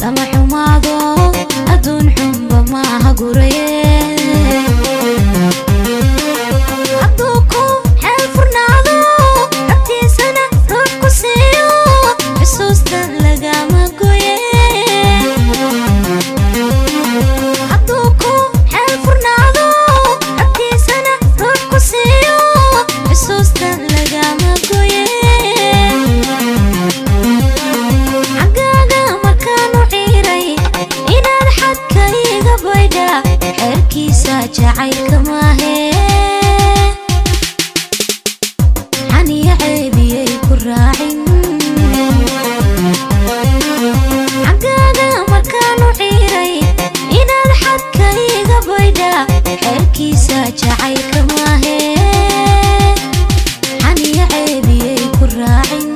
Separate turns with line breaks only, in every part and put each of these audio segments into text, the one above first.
Lama xumaado adduun xunba maaha guraye. Hadduu ku xeel furnaado, xogtiisana ruux ku siiyo, xusuusta lagama goye. Hadduu ku xeel furnaado, xogtiisana ruux ku siiyo, xusuusta lagama goye. Xaggaaga markaan u ciiray, inaad xadka iga baydha, xeerkiisa jacaylka maahe. Xaniya ceebiyay ku raacin. Xaggaaga markaan u ciiray, inaad xadka iga baydha, xeerkiisa jacaylka maahe. Xaniya ceebiyay ku raacin.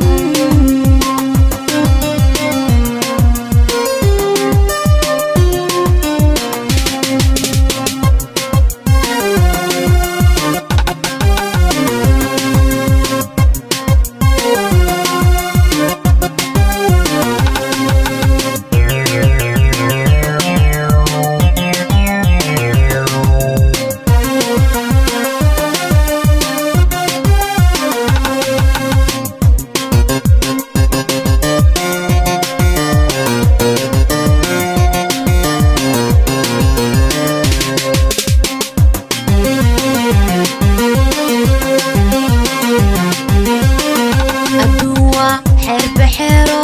Adduun waa xeerbaxeero,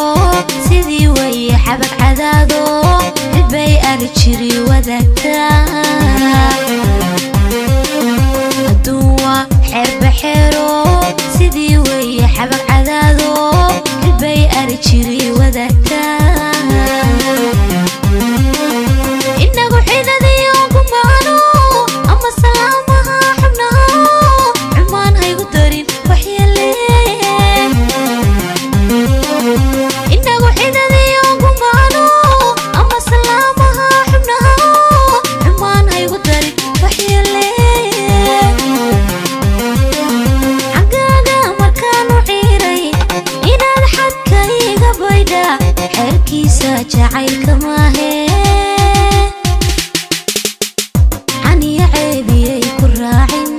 sidii waye xabag cadaado, xilbay ari jiri wadaagtaa. Adduun waa xeerbaxeero, sidii waye xabag cadaado, xilbay ari jiri wadaagtaa. Inagu xidadiyo gumaano ama salaamaha xubnaha, xumaan haygu darin waxyeele. Inagu xidadiyo gumaano ama salaamaha xubnaha, xumaan haygu darin waxyeele. Xaggaaga markaan u ciiray, inaad xadka iga baydha, xeerkiisa jacaylka maahe. Xaniya ceebiyay ku raacin.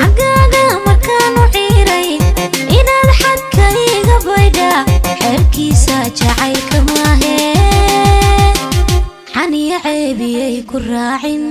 Xaggaaga markaan u ciiray, inaad xadka iga baydha, xeerkiisa jacaylka maahe. Xaniya ceebiyay ku raacin.